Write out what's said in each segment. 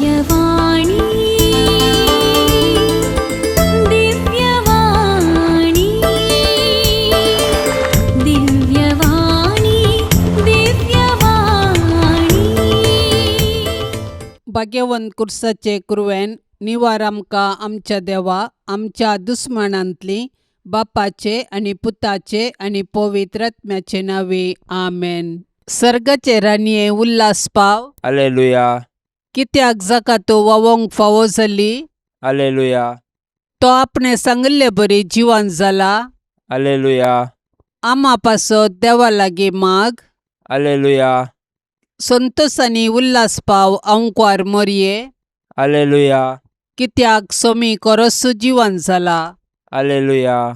दिव्यवाणी, दिव्यवाणी, दिव्यवाणी, दिव्यवाणी. भाग्यवंत कुर्साचे कुरवेन निवार आमकां आमच्या देवा आमच्या दुस्मानांतली बापाचे आनी पुताचे आनी पवित्र आत्म्याचे नांवे आमेन. सर्गाचे राणये उल्हास पाव. अलेलुया. कित्याक जाका तो वावोंक फावो जाली. अलेलुया. तो आपणे सांगिल्ले बरी जिवन जाला. अलेलुया. आमा पासत देवा लागीं माग. अलेलुया. संतोसांनी उल्हास पाव आंकवार मोरये. अलेलुया. कित्याक सोमी कोरस्सू जिवन जाला. अलेलुया.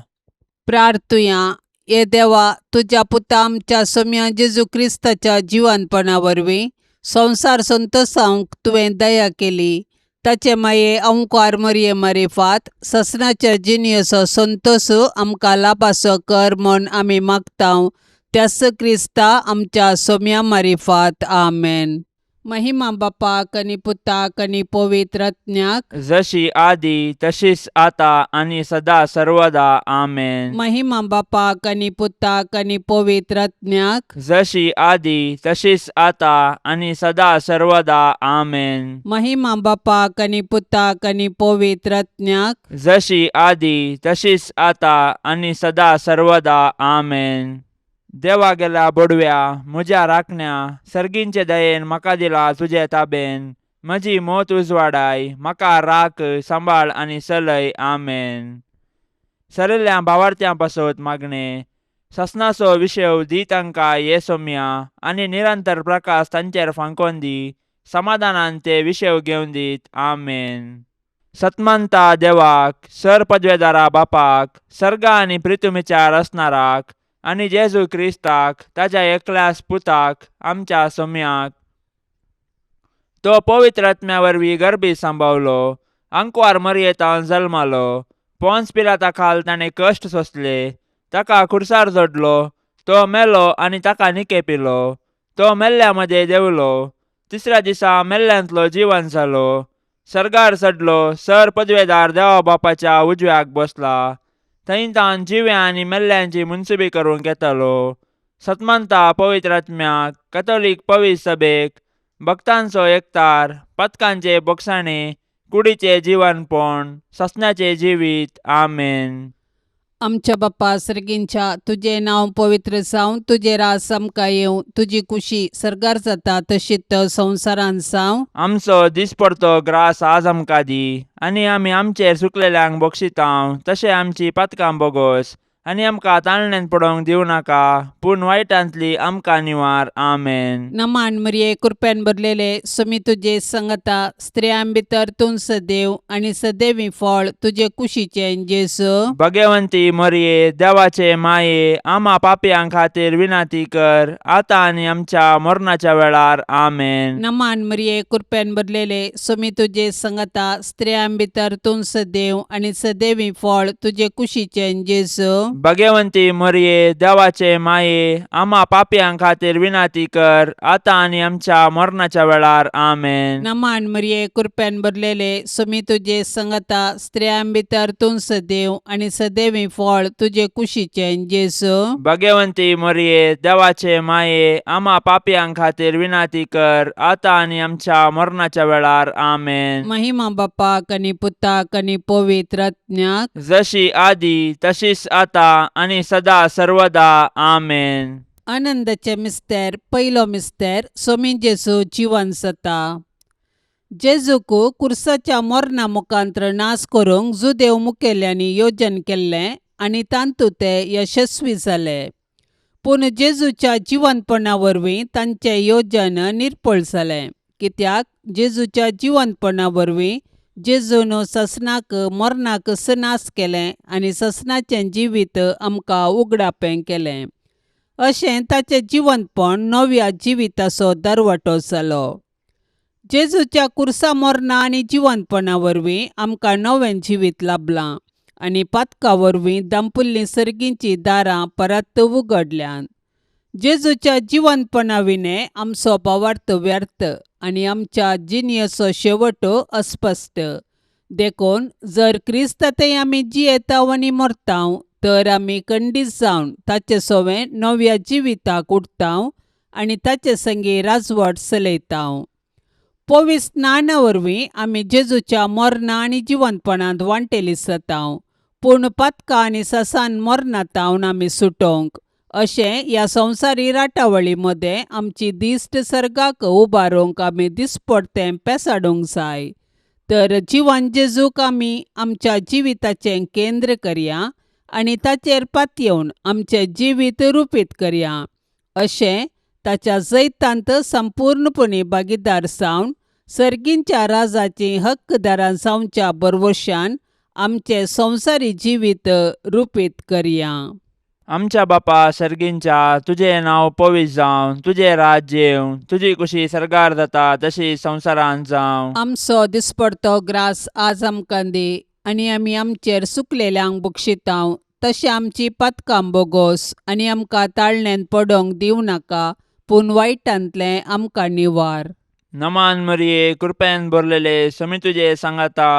प्रार्थुया. हे देवा, तुज्या पुता आमच्या सोम्या जेजू क्रिस्ताच्या जिवनपणा वरवीं संवसार संतोसावंक तुवें दया केली. ताचे माये अंकार मरये मारिफात ससनाच्या जिणेचो संतोस आमकां लाभासो कर म्हूण आमी मागता त्यास क्रिस्ता आमच्या सोम्या मारिफात. आमेन. महिमा बापाक आनी पुताक आनी पवित्र आत्म्याक. जशी आदी तशीच आता आणि सदा सर्वदा. आमेन. महिमा बापाक आनी पुताक आनी पवित्र आत्म्याक. जशी आदी तशीच आता आणि सदा सर्वदा. आमेन. महिमा बापाक आनी पुताक आनी पवित्र आत्म्याक. जशी आदी तशीच आता आणि सदा सर्वदा. आमेन. देवा गेल्या बोडव्या म्हज्या राखण्या सर्गींचे दयेन म्हाका दिला तुजे ताबेन. म्हजी मोत उजवाडाय म्हाका राख सांबाळ आनी चलय. आमेन. सरिल्ल्या भावार्थ्यां पासत मागणें. ससनाचो विशेव दी तांकां ये सोम्या आनी निरंतर प्रकाश तांचेर फांकोन दी. समाधानान ते विशेव घेवन दीत. आमेन. सतमंता देवाक सर पदवेदारा बापाक सर्गा आनी प्रितुमीच्या रचणाराक आनी जेजू क्रिस्ताक ताज्या एकल्यास पुताक आमच्या सोम्याक तो पवित्र आत्म्या वरवीं गर्भी सांबावलो. आंकवार मरयेतान जल्मालो. पोन्स पिलाता खाल ताणें कश्ट सोंसले. ताका खुर्सार जोडलो. तो मेलो आनी ताका निकेपिलो. तो मेल्ल्या मदें देंवलो. तिसऱ्या दिसा मेल्ल्यांतलो जिवन जालो. सर्गार चडलो. सर पदवेदार देवा बापाच्या उजव्याक बसला. थंय तावन जिव्या आनी मेल्ल्यांची मुनसुबी करूंक येतालो. सतमंता पवित्र आत्म्याक कथोलीक पवित्र सभेक भक्तांचो एकतार पथकांचे बोगसाणे कुडीचे जिवनपण ससनाचें जिवीत. आमेन. आमच्या बाप्पा सर्गींच्या, तुजें नांव पवित्र जावं, तुजें रास आमकां येवं, तुजी कुशी सर्गार जाता तशीच संवसारांत जावं. आमचो दिसपडतो ग्रास आज आमकां दी आनी आमी आमचेर चुकलेल्यांक बक्षितांव तशें आमची पातकां बोगोस आनी आमकां ताळण्यांत पडोवंक दिवं नाका पूण वायटांतली आमकां निवार. आमेन. नमान मरिये, कृपेन भरलेले, सुमी तुजे संगता, स्त्रियां भितर तूं सदैव आनी सदैवी फळ तुजे कुशीचें जेजू. भगवंती मरये देवाचे माये आमा पापयां खातीर विनंती कर आतां आनी आमच्या मरणाच्या वेळार. आमेन. नमान मरिये, कृपेन भरलेले, सुमी तुजे संगता, स्त्रियां भितर तूं सदैव आनी सदैवी फळ तुजे कुशीचें जेजू. भगवंती मरये देवाचे माये आमा पापयां खातीर विनंती कर आतां आनी आमच्या मरणाच्या वेळार. आमेन. नमान मरिये, कृपेन भरलेले, सुमी तुजे संगता, स्त्रियां भितर तूं सदैव आनी सदैवी फळ तुजे कुशीचें जेजू. भगवंती मरये देवाचे माये आमा पापयां खातीर विनंती कर आतां आनी आमच्या मरणाच्या वेळार. आमेन. महिमा बापाक आनी पुताक आनी पवित्र आत्म्याक. जशी आदी तशीच आता आनी सदा सर्वदा. आमेन. आनंदाचे मिस्तेर. पयलो मिस्तेर, सोमी जेजू जिवन जाता. जेजूक कुर्साच्या मरणा मुखांत्र नाश करूंक जुदेव मुखेल्यांनी योजन केल्लें आनी तातूंत ते यशस्वी जाले. पूण जेजूच्या जिवनपणा वरवीं तांचें योजन निर्फळ जालें, कित्याक जेजूच्या जिवनपणा वरवीं जेजून ससनाक मरणाक नाश केलें आनी ससनाचें जिवीत आमकां उगडापें केलें. अशें ताचें जिवनपण नव्या जिविताचो दरवटो जालो. जेजूच्या कुर्सा मरणा आनी जिवनपणा वरवीं आमकां नवें जिवीत लाभलां आनी पातका वरवीं दांपुल्लीं सर्गींचीं दारां परत उगडल्यांत. जेजूच्या जिवंतपणा विणें आमचो भावार्थ व्यर्थ आनी आमच्या जिणेचो शेवट अस्पश्ट. देखून जर क्रिस्ता थंय आमी जियेताव आनी मरताव तर आमी खंडीत जावन ताचे सवें नव्या जिविताक उठताव आनी ताचे संगी राजवट चलयताव. पवित्र स्नाना वरवीं आमी जेजूच्या मरणा आनी जिवंतपणांत वांटेली जाताव, पूण पातकां आनी ससान मरणांत आमी सुटोवंक अशें ह्या संवसारी राटावळी मदें आमची दिश्ट सर्गाक उबारूंक आमी दिसपडतें पेसाडूंक जाय. तर जिवन जेजूक आमी आमच्या जिविताचें केंद्र करया आनी ताचेर पातयेवन आमचें जिवीत रुपीत करया. अशें ताच्या जैतांत संपूर्णपणी भागीदार जावन सर्गींच्या राजाचीं हक्कदारां जावच्या भरवशान आमचें संवसारी जिवीत रुपीत करया. आमच्या बापा सर्गींच्या, तुजें नांव पवित्र जावं, तुजें राज्य येवं, तुजी कुशी सर्गार जाता तशी संवसारांत जावं. आमचो दिसपडतो ग्रास आज आमकां दी आनी आमी आमचेर सुकलेल्यांक बक्षितांव तशें आमची पातकां बोगोस आनी आमकां ताळण्यांत पडोवंक दिवं नाका, पूण वायटांतलें आमकां निवार. नमान मरिये, कृपेन भरलेले, समी तुजे सांगाता,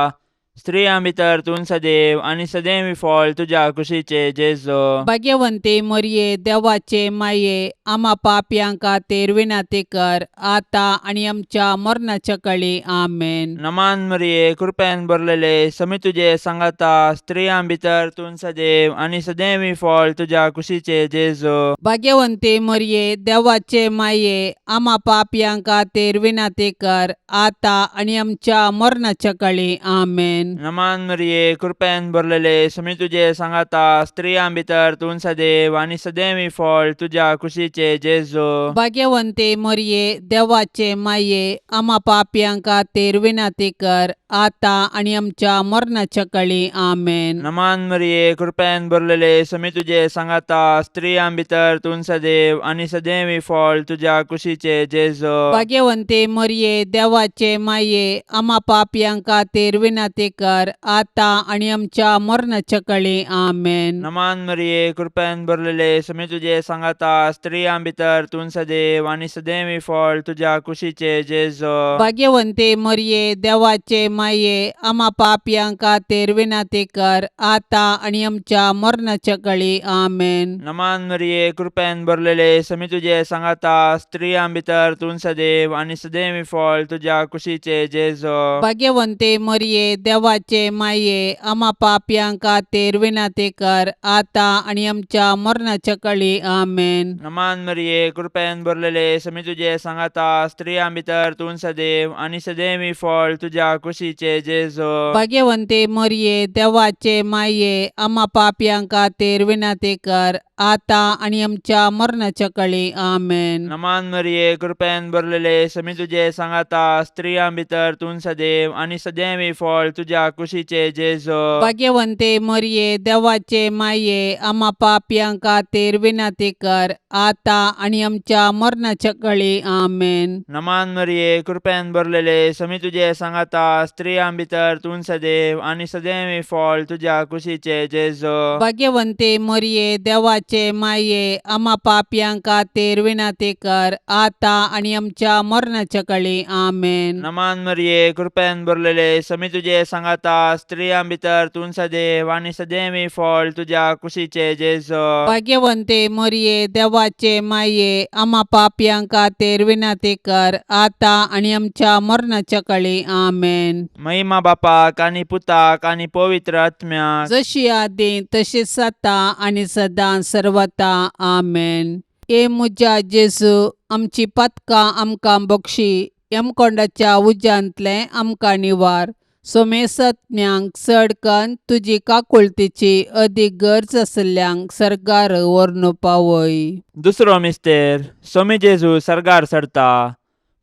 स्त्रियां भितर तूं सदैव आनी सदैव फळ तुज्या कुशीचे जेजो. भाग्यवंती मरये, देवाचे माये, आमा पापयां खातीर विनंती कर आतां आनी आमच्या मरणाच्या कळी. आमेन. नमान मरिये, कृपेन भरलेले, समी तुजे सांगाता, स्त्रियां भितर तूं सदैव आनी सदैव फळ तुज्या कुशीचे जेजो. भाग्यवंती मरये, देवाचे माये, आमा पापयां खातीर विनंती कर आतां आनी आमच्या मरणाच्या कळी. आमेन. नमान मरिये, कृपेन भरलेले, समी तुजे सांगाता, स्त्रियां भितर तूं सदैव आनी सदैव फळ तुज्या कुशीचे जेजो. भाग्यवंती मरये, देवाचे माये, आमा पापयां खातीर विनंती कर आतां आनी आमच्या मरणाच्या कळी. आमेन. नमान मरिये, कृपेन भरलेले, समी तुजे सांगाता, स्त्रियां भितर तूं सदैव आनी सदैव फळ तुज्या कुशीचे जेजो. भाग्यवंती मरये, देवाचे माये, आमा पापयां खातीर विनंती कर आतां आनी आमच्या मरणाच्या कळी. आमेन. नमान मरिये, कृपेन भरलेले, समी तुजे सांगाता, स्त्रियां भितर तूं सदैव आनी सदैव फळ तुज्या कुशीचे जेजो. भाग्यवंती मरये, देवाचे माये, आमा पापयां खातीर विनंती कर आतां आनी आमच्या मरणाच्या कळी. आमेन. नमान मरिये, कृपेन भरलेले, समी तुजे सांगाता, स्त्रियां भितर तूं सदैव आनी सदैव फळ तुज्या कुशीचे जेजो. भाग्यवंती मरये, देवाचे माये, आमा पापयां खातीर विनंती कर आतां आनी आमच्या मरणाच्या कळी. आमेन. नमान मरिये, कृपेन भरलेले, समी तुजे सांगाता, स्त्रियां भितर तूं सदैव आनी सदैव फळ तुज्या कुशीचे जेजो. भाग्यवंती मरये, देवाचे माये, आमा पापयां खातीर विनंती कर आतां आनी आमच्या मरणाच्या कळी. आमेन. नमान मरिये, कृपेन भरलेले, समी तुजे सांगाता, स्त्रियां भितर तूं सदैव आनी सदैव फळ तुज्या कुशीचे जेजो. भाग्यवंती मरये, देवाचे माये, आमा पापयां खातीर विनंती कर आतां आनी आमच्या मरणाच्या कळी. आमेन. नमान मरिये, कृपेन भरलेले, समी तुजे सांगाता, स्त्रियां भितर तूं सदैव आनी सदैव फळ तुज्या कुशीचे जेजो. भाग्यवंती मरये, देवाचे माये, आमा पापयां खातीर विनंती कर आतां आनी आमच्या मरणाच्या कळी. आमेन. नमान मरिये, कृपेन भरलेले, समी तुजे सांगाता, स्त्रियां भितर तूं सदैव आनी सदैव फळ तुज्या कुशीचे जेजो. भाग्यवंती मरये, देवाचे माये, आमा पापयां खातीर विनंती कर आतां आनी आमच्या मरणाच्या कळी. आमेन. महिमा बापाक आनी पुताक आनी पवित्र आत्म्याक, जशी आदी तशीच आतां आनी सदां सर्वता. आमेन. ए म्हज्या जेजू, आमची पातकां आमकां बक्षी, यमकोंडाच्या उज्यांतलें आमकां निवार, सोमेसत्म्यांक चड कन्न तुजी काकुळतीची अदीक गरज आशिल्ल्यांक सर्गार व्हरून पावय. दुसरो मिस्तेर, सोमी जेजू सर्गार चडता.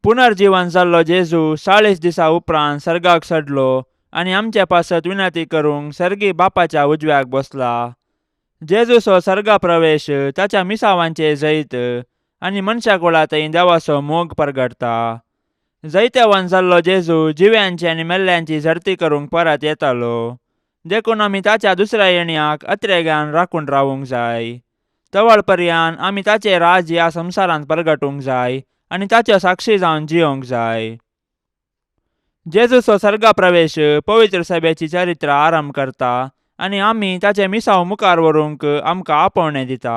पुनर्जीवन जाल्लो जेजू 40 दिसा उपरांत सर्गाक चडलो आनी आमचे पासत विनंती करूंक सर्गी बापाच्या उजव्याक बसला. जेजूचो सर्गा प्रवेश ताच्या मिसावांचे जैत आनी मनशा कुळा थंय देवाचो मोग परगटता. जैतेवान जाल्लो जेजू जिव्यांची आनी मेल्ल्यांची झडती करूंक परत येतालो, देखून आमी ताच्या दुसऱ्या येण्याक अत्रेगान राखून रावूंक जाय. तवळ पर्यान आमी ताचें राज ह्या संवसारांत परगटूंक जाय आनी ताच्यो साक्षी जावन जियोंक जाय. जेजूचो सर्गा प्रवेश पवित्र सभेची चरित्र आरंभ करता आनी आमी ताचें मिसांव मुखार व्हरूंक आमकां आपोवणें दिता.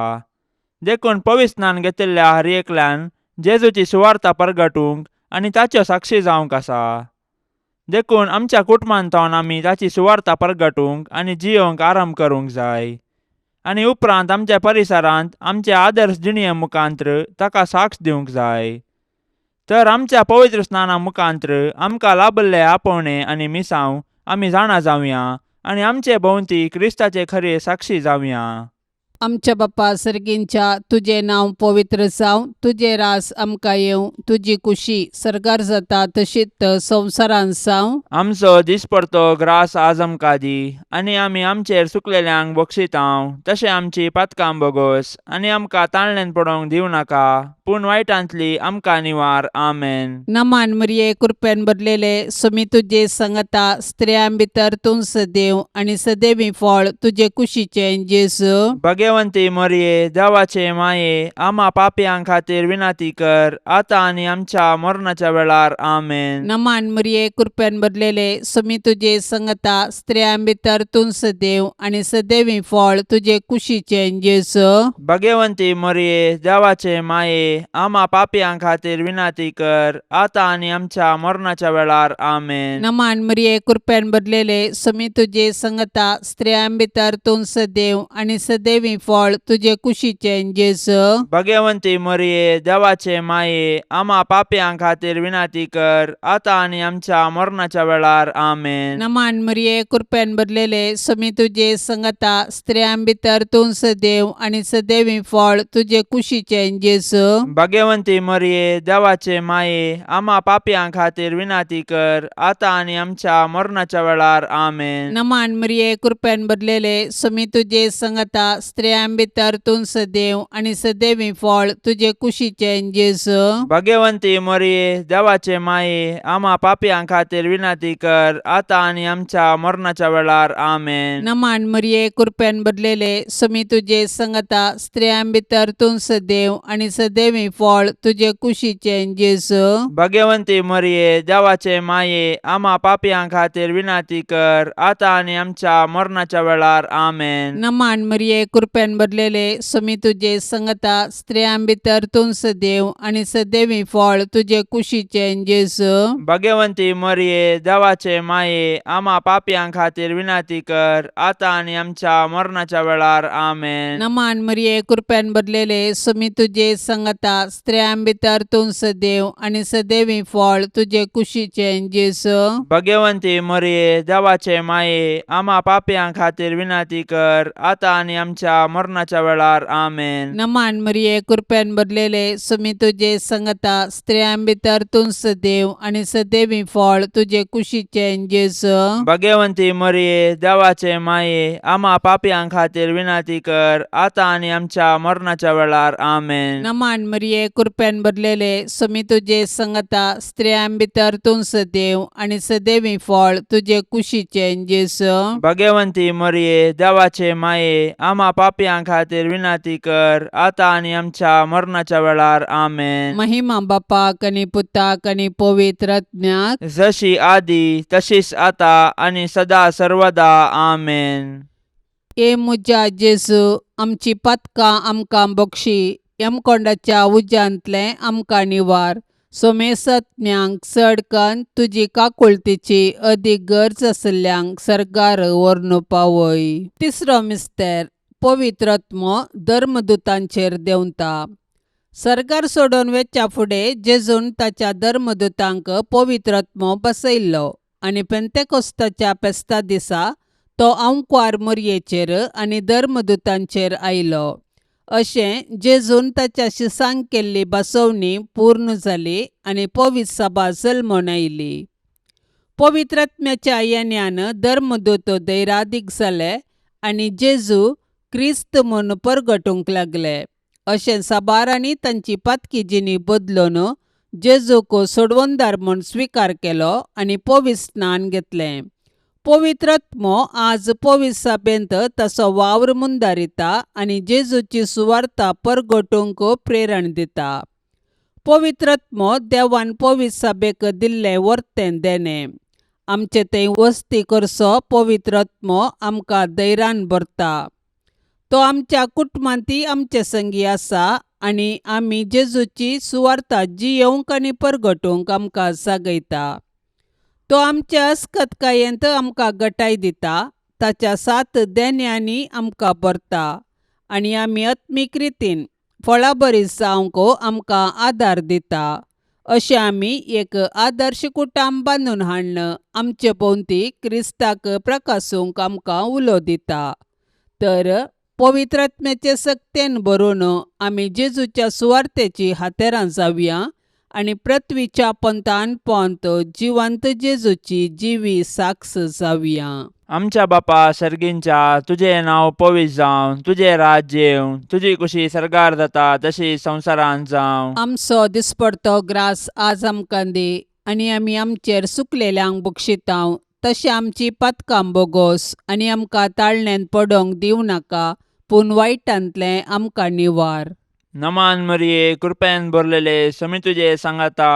देखून पवित्र स्नान घेतिल्ल्या हर एकल्यान जेजूची सुवार्ता परगटूंक आनी ताच्यो साक्षी जावंक आसा. देखून आमच्या कुटुंबांत आमी ताची सुवार्ता परगटूंक आनी जियोंक आरंभ करूंक जाय आनी उपरांत आमच्या परिसरांत आमचे आदर्श जिणये मुखांत्र ताका साक्ष दिवंक जाय. तर आमच्या पवित्र स्नाना मुखांत्र आमकां लाभल्ले आपोवणें आनी मिसांव आमी जाणा जावया आनी आमचे भोंवती क्रिस्ताचे खरे साक्षी जावया. आमच्या बापा सर्गींच्या, तुजें नांव पवित्र जावं, तुजें रास आमकां येवं, तुजी कुशी सर्गार जाता तशीच संवसारांत जावं. आमचो दिसपडतो ग्रास आज आमकां दी आनी आमी आमचेर सुकलेल्यांक बक्षितांव तशें आमची पातकां बोगोस आनी आमकां ताळण्यान पडोवंक दिवं नाका पूण वायटांतली आमकां निवार. आमेन. नमान मरिये, कृपेन भरलेले, सुमी तुजे संगता, स्त्रियां भितर तूं सदैव आनी सदैवी फळ तुजे कुशीचें जेजू. भगवंती मरिये, देवाचे माये, आमा पापयां खातीर विनंती कर आतां आनी आमच्या मरणाच्या वेळार. आमेन. नमान मरिये, कृपेन भरलेले, सुमी तुजे संगता, स्त्रियां भितर तूं सदैव आनी सदैवी फळ तुजे कुशीचें जेजू. भगवंती मरिये, देवाचे माये, आमा पापयां खातीर विनंती कर आतां आनी आमच्या मरणाच्या वेळार. आमेन. नमान मरिये, कृपेन भरलेले, सुमी तुजे संगता, स्त्रियां भितर तूं सदैव आनी सदैवी फळ तुजे कुशीचें जेजू. भगवंती मरिये, देवाचे माये, आमा पापयां खातीर विनंती कर आतां आनी आमच्या मरणाच्या वेळार. आमेन. नमान मरिये, कृपेन भरलेले, सुमी तुजे संगता, स्त्रियां भितर तूं सदैव आनी सदैवी फळ तुजे कुशीचें जेजू. भगवंती मरिये, देवाचे माये, आमा पापयां खातीर विनंती कर आतां आनी आमच्या मरणाच्या वेळार. आमेन. नमान मरिये, कृपेन भरलेले, सुमी तुजे संगता, स्त्रियां भितर तूं सदैव आनी सदैवी फळ तुजे कुशीचें जेजू. भगवंती मरिये, देवाचे माये, आमा पापयां खातीर विनंती कर आतां आनी आमच्या मरणाच्या वेळार. आमेन. नमान मरिये, कृपेन भरलेले, सुमी तुजे संगता, स्त्रियां भितर तूं सदैव आनी सदैवी फळ तुजे कुशीचें जेजू. भगवंती मरिये, देवाचे माये, आमा पापयां खातीर विनंती कर आतां आनी आमच्या मरणाच्या वेळार. आमेन. नमान मरिये, कृपेन भरलेले, सुमी तुजे संगता, स्त्रियां भितर तूं सदैव आनी सदैवी फळ तुजे कुशीचें जेजू. भगवंती मरिये, देवाचे माये, आमा पापयां खातीर विनंती कर आतां आनी आमच्या मरणाच्या वेळार. आमेन. नमान मरिये, कृपेन भरलेले, सुमी तुजे संगता, स्त्रियां भितर तूं सदैव आनी सदैवी फळ तुजे कुशीचें जेजू. भगवंती मरिये, देवाचे माये, आमा पापयां खातीर विनंती कर आतां आनी आमच्या मरणाच्या वेळार. आमेन. नमान मरिये, कृपेन भरलेले, सुमी तुजे संगता, स्त्रियां भितर तूं सदैव आनी सदैवी फळ तुजे कुशीचें जेजू. भगवंती मरिये, देवाचे माये, आमा पापयां खातीर विनंती कर आतां आनी आमच्या मरणाच्या वेळार. आमेन. नमान मरिये, कृपेन भरलेले, सुमी तुजे संगता, स्त्रियां भितर तूं सदैव आनी सदैवी फळ तुजे कुशीचें जेजू. भगवंती मरिये, देवाचे माये, आमा पापयां खातीर विनंती कर आतां आनी आमच्या मरणाच्या वेळार. आमेन. महिमा बापाक आनी पुताक आनी पवित्र आत्म्याक. जशी आदी तशीच आता आनी सदा सर्वदा. आमेन. ए म्हज्या जेजू, आमची पातकां आमकां बक्षी, यमकोंडाच्या उज्यांतलें आमकां निवार, सोमेसत्म्यांक चड कन्न तुजी काकुळतीची अदीक गरज आशिल्ल्यांक सर्गार व्हरून पावय. तिसरो मिस्तेर, पवित्र आत्मो धर्मदुतांचेर देंवता. सर्गार सोडून वेच्या फुडें जेजून ताच्या धर्मदुतांक पवित्र आत्मो बसयल्लो आनी पेंतेकोस्ताच्या फेस्ता दिसा तो आंकवार मोरयेचेर आनी धर्मदुतांचेर आयलो. अशें जेजून ताच्या शिसांक केल्ली बसवणी पूर्ण जाली आनी पवित्र सभा जल्मून आयली. पवित्र आत्म्याच्या येण्यान धर्मदूत धैरादीक जाले आनी जेजू क्रिस्त म्हूण परगटूंक लागले. अशें साबारांनी तांची पातकी जिणी बदलून जेजूक सोडवणदार म्हूण स्विकार केलो आनी पवित्र स्नान घेतलें. पवित्र आत्मो आज पवित्र सभेंत ताचो वावर मुंदारिता आनी जेजूची सुवार्ता परगटूंक प्रेरण दिता. पवित्र आत्मो देवान पवित्र सभेक दिल्लें वर्तें देणें. आमचे थंय वस्ती करचो पवित्र आत्मो आमकां धैर्यान भरता. तो आमच्या कुटुंबांतय आमचे संगी आसा आनी आमी जेजूची सुवार्ता जियेवंक आनी परगटूंक आमकां जागयता. तो आमच्या अस्कतकायेंत आमकां गटाय दिता, ताच्या सात देण्यांनी आमकां भरता आनी आमी आत्मीक रितीन फळाबरी जावंक आमकां आदार दिता. अशें आमी एक आदर्श कुटुंब बांदून हाडून आमचे भोंवती क्रिस्ताक प्रकासूंक आमकां उलो दिता. तर पवित्र आत्म्याचे सक्तेन भरून आमी जेजूच्या सुवार्तेची हातेरां जावया आनी पृथ्वीच्या पंथान पंत जिवंत जेजूची जिवी साक्ष जावया. आमच्या बापा सर्गींच्या, तुजें नांव पवित्र जावं, तुजें राज्य येवं, तुजी कुशी सर्गार जाता तशी संवसारांत जावं. आमचो दिसपडतो ग्रास आज आमकां दी आनी आमी आमचेर सुकलेल्यांक बक्षितांव तशें आमची पातकां बोगोस आनी आमकां ताळण्यांत पडोंक दिवं नाका, पूण वायटांतलें आमकां निवार. नमान मरिये, कृपेन भरलेले, समी तुजे सांगाता,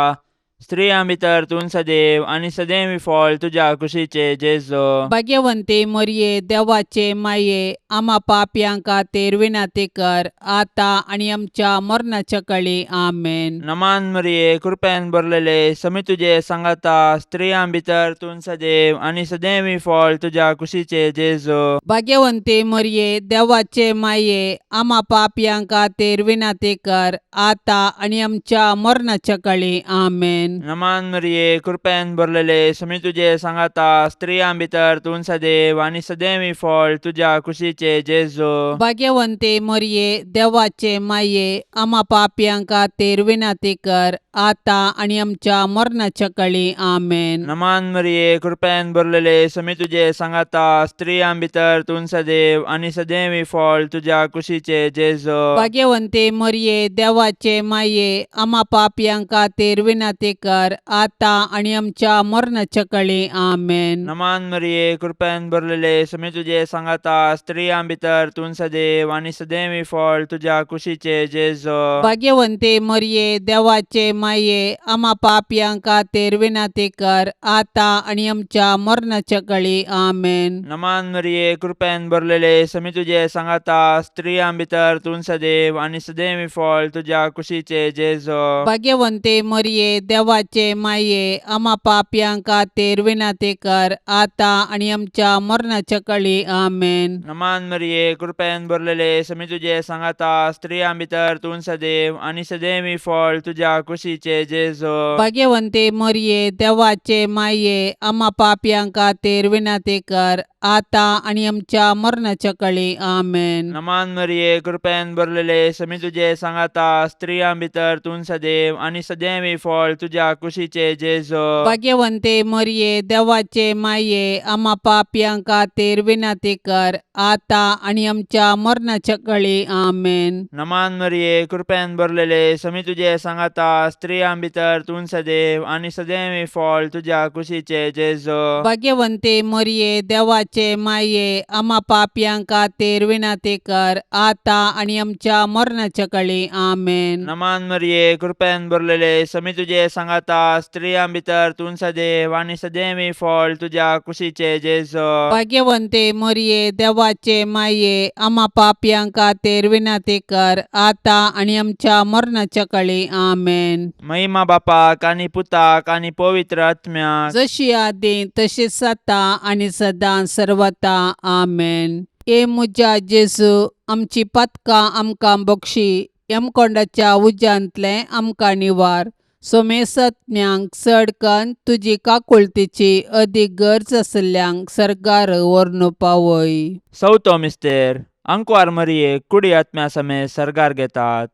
स्त्रियां भितर तूं सदैव आनी सदैव फळ तुज्या कुशीचे जेजू. भाग्यवंती मरिये, देवाचे माये, आमा पापयां खातीर विनंती कर आतां आनी आमच्या मरणाच्या कळी. आमेन. नमान मरिये, कृपेन भरलेले, समी तुजे सांगाता, स्त्रियां भितर तूं सदैव आनी सदैव फळ तुज्या कुशीचे जेजू. भाग्यवंती मरिये, देवाचे माये, आमा पापयां खातीर विनंती कर आतां आनी आमच्या मरणाच्या कळी. आमेन. नमान मरिये, कृपेन भरलेले, समी तुजे सांगाता, स्त्रियां भितर तूं सदैव आनी सदैव फळ तुज्या कुशीचे जेजू. भाग्यवंती मरिये, देवाचे माये, आमा पापयां खातीर विनंती कर आतां आनी आमच्या मरणाच्या कळी. आमेन. नमान मरिये, कृपेन भरलेले, समी तुजे सांगाता, स्त्रियां भितर तूं सदैव आनी सदैव फळ तुज्या कुशीचे जेजू. भाग्यवंती मरिये, देवाचे माये, आमा पापयां खातीर विनंती कर आतां आनी आमच्या मरणाच्या कळी. आमेन. नमान मरिये, कृपेन भरलेले, समी तुजे सांगाता, स्त्रियां भितर तूं सदैव आनी सदैव फळ तुज्या कुशीचे जेजू. भाग्यवंती मरिये, देवाचे माये, आमा पापयां खातीर विनंती कर आतां आनी आमच्या मरणाच्या कळी. आमेन. नमान मरिये, कृपेन भरलेले, समी तुजे सांगाता, स्त्रियां भितर तूं सदैव आनी सदैव फळ तुज्या कुशीचे जेजू. भाग्यवंती मरिये, देवाचे माये, आमा पापयां खातीर विनंती कर आतां आनी आमच्या मरणाच्या कळी. आमेन. नमान मरिये, कृपेन भरलेले, समी तुजे सांगाता, स्त्रियां भितर तूं सदैव आनी सदैव फळ तुज्या कुशीचे जेजू. भाग्यवंती मरिये, देवाचे माये, आमा पापयां खातीर विनंती कर आतां आनी आमच्या मरणाच्या कळी. आमेन. नमान मरिये, कृपेन भरलेले, समी तुजे सांगाता, स्त्रियां भितर तूं सदैव आनी सदैव फळ तुज्या कुशीचे जेजू. भाग्यवंती मरिये, देवाचे माये, आमा पापयां खातीर विनंती कर आतां आनी आमच्या मरणाच्या कळी. आमेन. नमान मरिये, कृपेन भरलेले, समी तुजे सांगाता, स्त्रियां भितर तूं सदैव आनी सदैव फळ तुज्या कुशीचे जेजू. भाग्यवंती मरिये, देवाचे माये, आमा पापयां खातीर विनंती कर आतां आनी आमच्या मरणाच्या कळी. आमेन. नमान मरिये, कृपेन भरलेले, समी तुजे सांगाता, स्त्रियां भितर तूं सदैव आनी सदैव फळ तुज्या कुशीचे जेजू. भाग्यवंती मरिये, देवाचे माये, आमा पापयां खातीर विनंती कर आतां आनी आमच्या मरणाच्या कळी. आमेन. महिमा बापाक आनी पुताक आनी पवित्र आत्म्याक, जशी आदी तशीच आतां आनी सदां सर्वता. आमेन. ए म्हज्या जेजू, आमची पातकां आमकां बक्षी, यमकोंडाच्या उज्यांतलें आमकां निवार, सोमेसत्म्यांक चड कन्न तुजी काकुळतीची अदीक गरज आशिल्ल्यांक सर्गार व्हरून पावय. चवथो मिस्तेर, आंकवार मरियेक कुडी आत्म्या समेत सर्गार घेतात.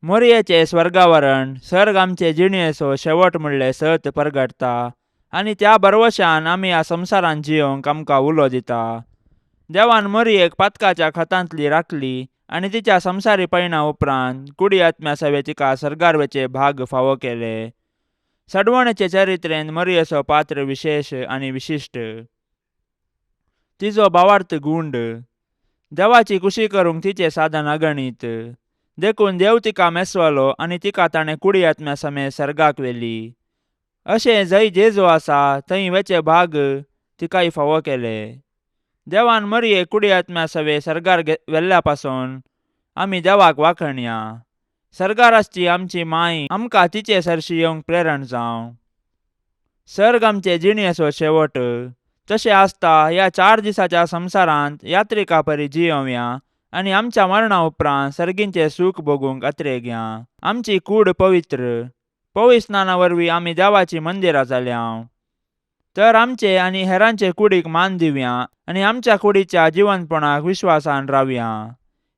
मोरयेचें स्वर्गावरण सर्ग आमचे जिणेचो शेवट म्हणलें सत परगटता आनी त्या भरवशान आमी ह्या संवसारांत जियोंक आमकां उलो दिता. देवान मोरयेक पातकाच्या खतांतली राखली आनी तिच्या संवसारी पयणा उपरांत कुडी आत्म्या सवे तिका सर्गार वचचे भाग फावो केले. सडवणेचे चरित्रेंत मरियेचो पात्र विशेश आनी विशिश्ट. तिजो भावार्थ गूंड. देवाची खुशी करूंक तिचें साधन अगणीत. देखून देव तिका मेसवलो आनी तिका ताणें कुडी आत्म्या समेत सर्गाक व्हेली. अशें जंय जेजू आसा थंय वेचे भाग तिकाय फावो केले. देवान मरये कुडी आत्म्या सवे सर्गार व्हेल्ल्या पासून आमी देवाक वाखणया. सर्गार आसची आमची माय आमकां तिचे सरशी येवंक प्रेरण जावं. सर्ग आमचे जिणेचो शेवट. तशें आसता ह्या 4 दिसाच्या संवसारांत यात्रिका परी जियोवया आनी आमच्या मरणा उपरांत सर्गींचें सूख भोगूंक अत्रेगया. आमची कूड पवित्र पवित्र स्नाना वरवीं आमी देवाचीं मंदिरां जाल्या. तर आमचे आनी हेरांचे कुडीक मान दिवया आनी आमच्या कुडीच्या जिवनपणाक विश्वासान रावया.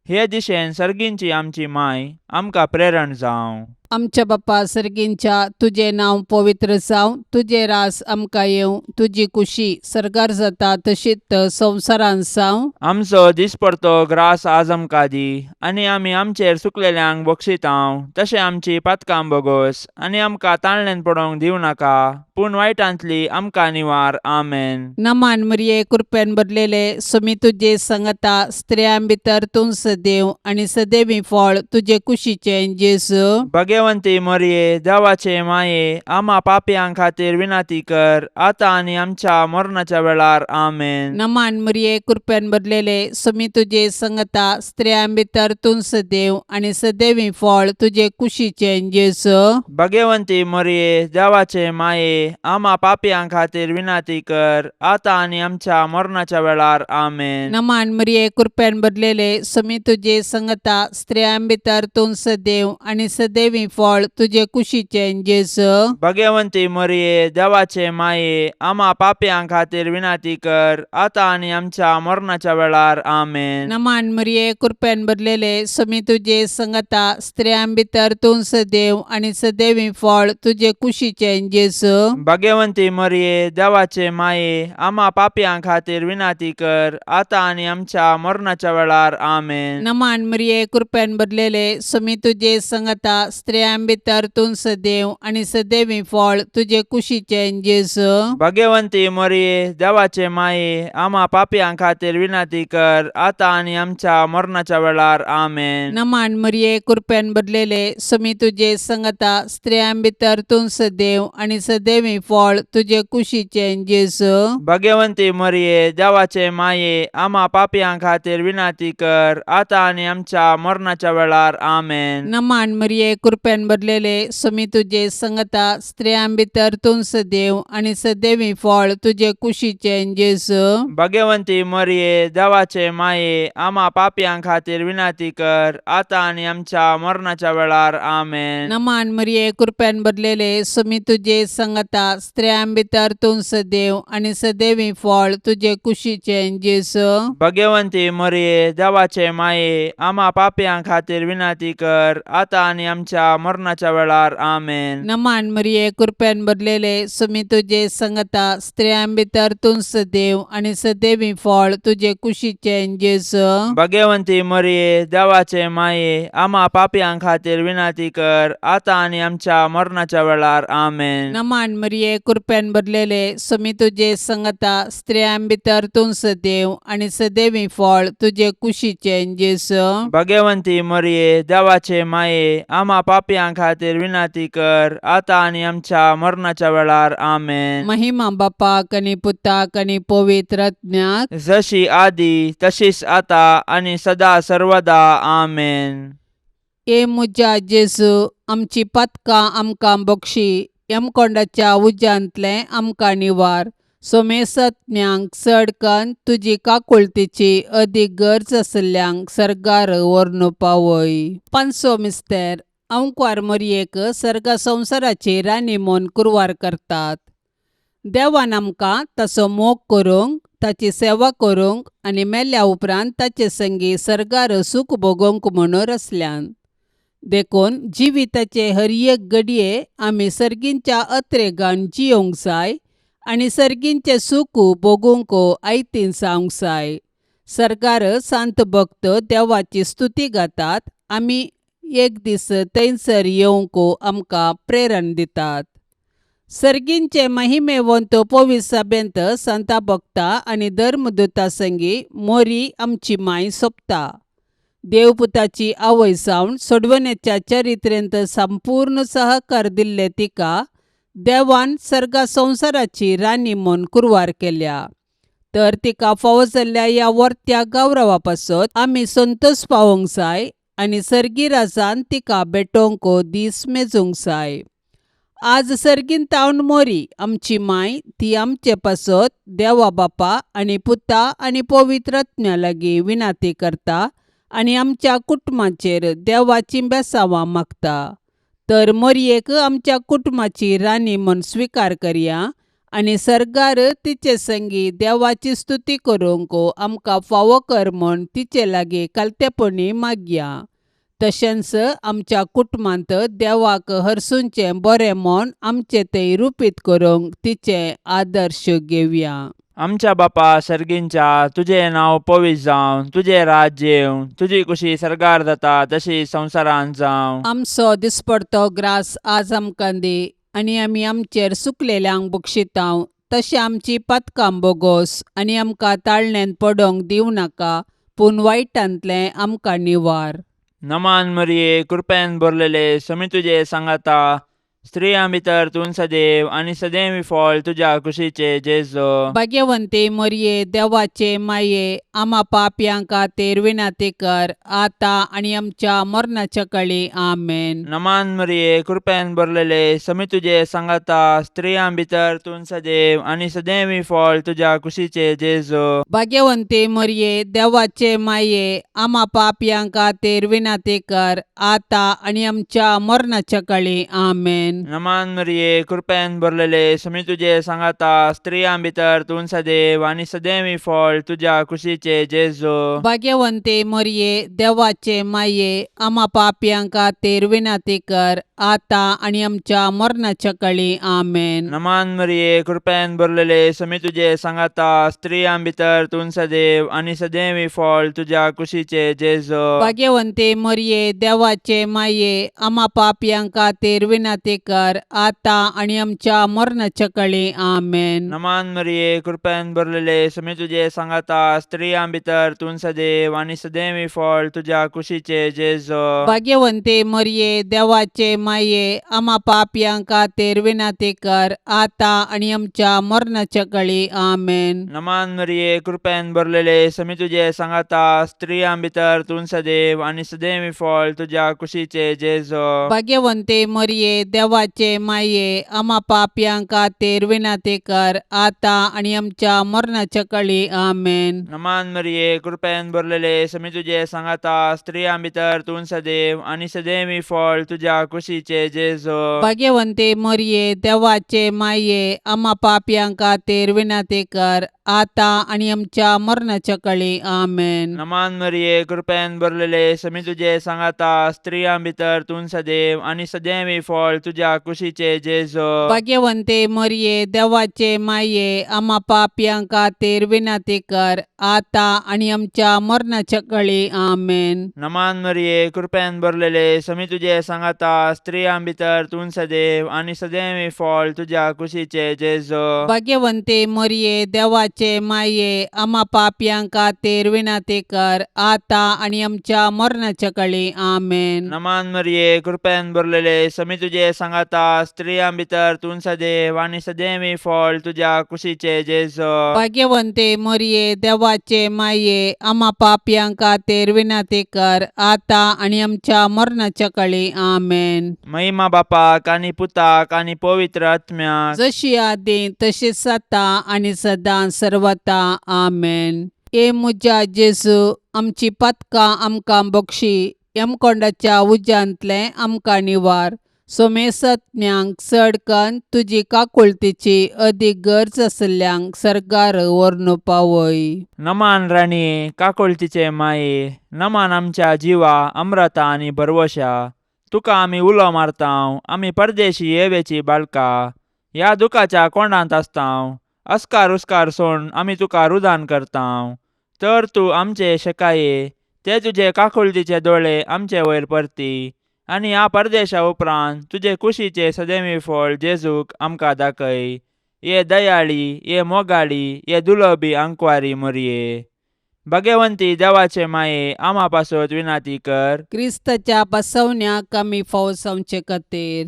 हे दिशेन सर्गींची आमची माय आमकां प्रेरण जावं. आमच्या बापा सर्गींच्या, तुजें नांव पवित्र जावं, तुजें रास आमकां येवं, तुजी खुशी सर्गार जाता तशीच संवसारांत जावं. आमचो दिसपडतो ग्रास आज आमकां दी आनी आमी आमचेर चुकलेल्यांक बक्षितांव तशें आमची पातकां बोगोस आनी आमकां ताणल्यान पडोवंक दिवं नाका, पूण वायटांतली आमकां निवार. आमेन. नमान मरिये, कृपेन भरलेले, स्वामी तुजे संगता, स्त्रियां भितर तूं सदैव आनी सदैवी फळ तुजे कुशीचें जेजू. भगवंती मरिये, देवाचे माये, आमा पापयां खातीर विनंती कर, आतां आनी आमच्या मरणाच्या वेळार. आमेन. नमान मरिये, कृपेन भरलेले, स्वामी तुजे संगता, स्त्रियां भितर तूं सदैव आनी सदैवी फळ तुजे कुशीचें जेजू. भगवंती मरिये, देवाचे माये, आमा पापयां खातीर विनंती कर, आतां आनी आमच्या मरणाच्या वेळार. आमेन. नमान मरिये, कृपेन भरलेले, स्वामी तुजे संगता, स्त्रियां भितर तूं सदैव आनी सदैवी फळ तुजे कुशीचें जेजू. भगवंती मरिये, देवाचे माये, आमा पापयां खातीर विनंती कर, आतां आनी आमच्या मरणाच्या वेळार. आमेन. नमान मरिये, कृपेन भरलेले, स्वामी तुजे संगता, स्त्रियां भितर तूं सदैव आनी सदैवी फळ तुजे कुशीचें जेजू. भगवंती मरिये, देवाचे माये, आमा पापयां खातीर विनंती कर, आतां आनी आमच्या मरणाच्या वेळार. आमेन. नमान मरिये, कृपेन भरलेले, स्वामी तुजे संगता, स्त्रियां भितर तूं सदैव आनी सदैवी फळ तुजे कुशीचें जेजू. भगवंती मरिये, देवाचे माये, आमा पापयां खातीर विनंती कर, आतां आनी आमच्या मरणाच्या वेळार. आमेन. नमान मरिये, कृपेन भरलेले, स्वामी तुजे संगता, स्त्रियां भितर तूं सदैव आनी सदैवी फळ तुजे कुशीचें जेजू. भगवंती मरिये, देवाचे माये, आमा पापयां खातीर विनंती कर, आतां आनी आमच्या मरणाच्या वेळार. आमेन. नमान मरिये, कृपेन भरलेले, स्वामी तुजे संगता, स्त्रियां भितर तूं सदैव आनी सदैवी फळ तुजे कुशीचें जेजू. भगवंती मरिये, देवाचे माये, आमा पापयां खातीर विनंती कर, आतां आनी आमच्या मरणाच्या वेळार. आमेन. नमान मरिये, कृपेन भरलेले, स्वामी तुजे संगता, स्त्रियां भितर तूं सदैव आनी सदैवी फळ तुजे कुशीचें जेजू. भगवंती मरिये, देवाचे माये, आमा पापयां खातीर विनंती कर, आतां आनी आमच्या मरणाच्या वेळार. आमेन. नमान मरिये, कृपेन भरलेले, स्वामी तुजे संगता, स्त्रियां भितर तूं सदैव आनी सदैवी फळ तुजे कुशीचें जेजू. भगवंती मरिये, देवाचे माये, आमा पापयां खातीर विनंती कर, आतां आनी आमच्या मरणाच्या वेळार. आमेन. नमान मरिये, कृपेन भरलेले, स्वामी तुजे संगता, स्त्रियां भितर तूं सदैव आनी सदैवी फळ तुजे कुशीचें जेजू. भगवंती मरिये, देवाचे माये, आमा पापयां खातीर विनंती कर, आतां आनी आमच्या मरणाच्या वेळार. आमेन. महिमा बापाक आनी पुताक आनी पवित्र आत्म्याक, जशी आदी तशीच आता आनी सदा सर्वदा. आमेन. ए म्हज्या जेजू, आमची पातकां आमकां बक्षी, यमकोंडाच्या उज्यांतलें आमकां निवार, सोमेसत्म्यांक चड कन्न तुजी काकुळतीची अदीक गरज आशिल्ल्यांक सर्गार व्हरून पावय. पांचवो मिस्तेर, अंकवार मरयेक सर्गा संवसाराची राणी म्हूण कुरवार करतात. देवान आमकां ताचो मोग करूंक, ताची सेवा करूंक आनी मेल्या उपरांत ताचे संगी सर्गार सूख भोगोवंक म्हूण रचल्यान. देखून जिविताचे हर एक घडये आमी सर्गींच्या अत्रेगान जियोंक जाय आनी सर्गींचें सूख भोगूंक आयतीन जावंक जाय. सर्गार सांत भक्त देवाची स्तुती गातात, आमी एक दीस थंयसर येवंक आमकां प्रेरण दितात. सर्गींचे महिमेवंत पवित्र सभेंत संता भक्ता आनी धर्मदूता संगी मोरी आमची माय सोंपता. देवपुताची आवय जावन सोडवण्याच्या चरित्रेंत संपूर्ण सहकार दिल्ले तिका देवान सर्गा संवसाराची राणी म्हूण कुरवार केल्या. तर तिका फावो जाल्ल्या ह्या वर्त्या गौरवा पासत आमी संतोश पावोवंक जाय आनी सर्गी राजान तिका भेटोवंक दीस मेजूंक जाय. आज सर्गीन तावन मोरी आमची माय ती आमचे पासत देवा बापा आनी पुता आनी पवित्र आत्म्या लागीं विनाती करता आनी आमच्या कुटुंबाचेर देवाचीं बेसांवां मागता. तर मोरयेक आमच्या कुटुंबाची राणी म्हूण स्विकार करया आनी सर्गार तिचे संगी देवाची स्तुती करूंक आमकां फावो कर म्हूण तिचे लागीं कालतेपणी मागया. तशेंच आमच्या कुटुंबांत देवाक हरसूंचें बरें म्हूण आमचें तें रुपीत करूंक तिचें आदर्श घेवया. आमच्या बापा सर्गींच्या, तुजें नांव पवित्र जावं, तुजें राज्य येवं, तुजी कुशी सर्गार जाता तशी संवसारांत जावं. आमचो दिसपडतो ग्रास आज आमकां दी आनी आमी आमचेर सुकलेल्यांक बक्षितांव तशें आमची पातकां बोगोस आनी आमकां ताळण्यांत पडोवंक दिवं नाका पूण वायटांतलें आमकां निवार. नमान मरिये, कृपेन भरलेले, समी तुजे सांगाता, स्त्रियां भितर तूं सदैव आनी सदैव फळ तुज्या कुशीचे जेजो. भाग्यवंती मोरये, देवाचे माये, आमा पापयां खातीर विनंती कर आतां आनी आमच्या मरणाच्या कळी. आमेन. नमान मरिये, कृपेन भरलेले, समी तुजे सांगाता, स्त्रियां भितर तूं सदैव आनी सदैव फळ तुज्या कुशीचे जेजो. भाग्यवंती मोरये, देवाचे माये, आमा पापयां खातीर विनंती कर आतां आनी आमच्या मरणाच्या कळी. आमेन. नमान मरिये, कृपेन भरलेले, समी तुजे सांगाता, स्त्रियां भितर तूं सदैव आनी सदैव फळ तुज्या कुशीचे जेजो. भाग्यवंती मोरये, देवाचे माये, आमा पापयां खातीर विनंती कर आतां आनी आमच्या मरणाच्या कळी. आमेन. नमान मरिये, कृपेन भरलेले, समी तुजे सांगाता, स्त्रियां भितर तूं सदैव आनी सदैव फळ तुज्या कुशीचे जेजो. भाग्यवंती मोरये, देवाचे माये, आमा पापयां खातीर विनंती कर आतां आनी आमच्या मरणाच्या कळी. आमेन. नमान मरिये, कृपेन भरलेले, समी तुजे सांगाता, स्त्रियां भितर तूं सदैव आनी सदैव फळ तुज्या कुशीचे जेजो. भाग्यवंती मोरये, देवाचे माये, आमा पापयां खातीर विनंती कर आतां आनी आमच्या मरणाच्या कळी. आमेन. नमान मरिये, कृपेन भरलेले, समी तुजे सांगाता, स्त्रियां भितर तूं सदैव आनी सदैव फळ तुज्या कुशीचे जेजो. भाग्यवंती मोरये, देवाचे माये, आमा पापयां खातीर विनंती कर आतां आनी आमच्या मरणाच्या कळी. आमेन. नमान मरिये, कृपेन भरलेले, समी तुजे सांगाता, स्त्रियां भितर तूं सदैव आनी सदैव फळ तुज्या कुशीचे जेजो. भाग्यवंती मोरये, देवाचे माये, आमा पापयां खातीर विनंती कर आतां आनी आमच्या मरणाच्या कळी. आमेन. नमान मरिये, कृपेन भरलेले, समी तुजे सांगाता, स्त्रियां भितर तूं सदैव आनी सदैव फळ तुज्या कुशीचे जेजो. भाग्यवंती मोरये, देवाचे माये, आमा पापयां खातीर विनंती कर आतां आनी आमच्या मरणाच्या कळी. आमेन. नमान मरिये, कृपेन भरलेले, समी तुजे सांगाता, स्त्रियां भितर तूं सदैव आनी सदैव फळ तुज्या कुशीचे जेजो. भाग्यवंती मोरये, देवाचे माये, आमा पापयां खातीर विनंती कर आतां आनी आमच्या मरणाच्या कळी. आमेन. नमान मरिये, कृपेन भरलेले, समी तुजे सांगाता, स्त्रियां भितर तूं सदैव आनी सदैव फळ तुज्या कुशीचे जेजो. भाग्यवंती मोरये, देवाचे माये, आमा पापयां खातीर विनंती कर आतां आनी आमच्या मरणाच्या कळी. आमेन. महिमा बापाक आनी पुताक आनी पवित्र आत्म्याक, जशी आदी तशीच आतां आनी सदां सर्वता. आमेन. ए म्हज्या जेजू, आमची पातकां आमकां बक्षी, यमकोंडाच्या उज्यांतलें आमकां निवार, सोमेसत्म्यांक चड कन्न तुजी काकुळतीची अदीक गरज आशिल्ल्यांक सर्गार व्हरून पावय. नमान राणये, काकुळतीचे माये, नमान आमच्या जिवा अमृता आनी भरवशा, तुका आमी उलो मारतांव, आमी परदेशी येवेची बाळका, ह्या दुखाच्या कोंडांत आसतांव, अस्कार उस्कार सोड आमी तुका रुदान करतांव, तर तूं आमचे शेकाये ते तुजे काकुळतीचे दोळे आमचे वयर परती आनी ह्या परदेशा उपरांत तुजे कुशीचे सदैवी फळ जेजूक आमकां दाखय. ये दयाळी, ये मोगाळी, ये दुलोबी अंकवारी मोरये, भगवंती देवाचे माये, आमा पासत विनाती कर. क्रिस्ताच्या बसवण्याक आमी फावसावचे खातीर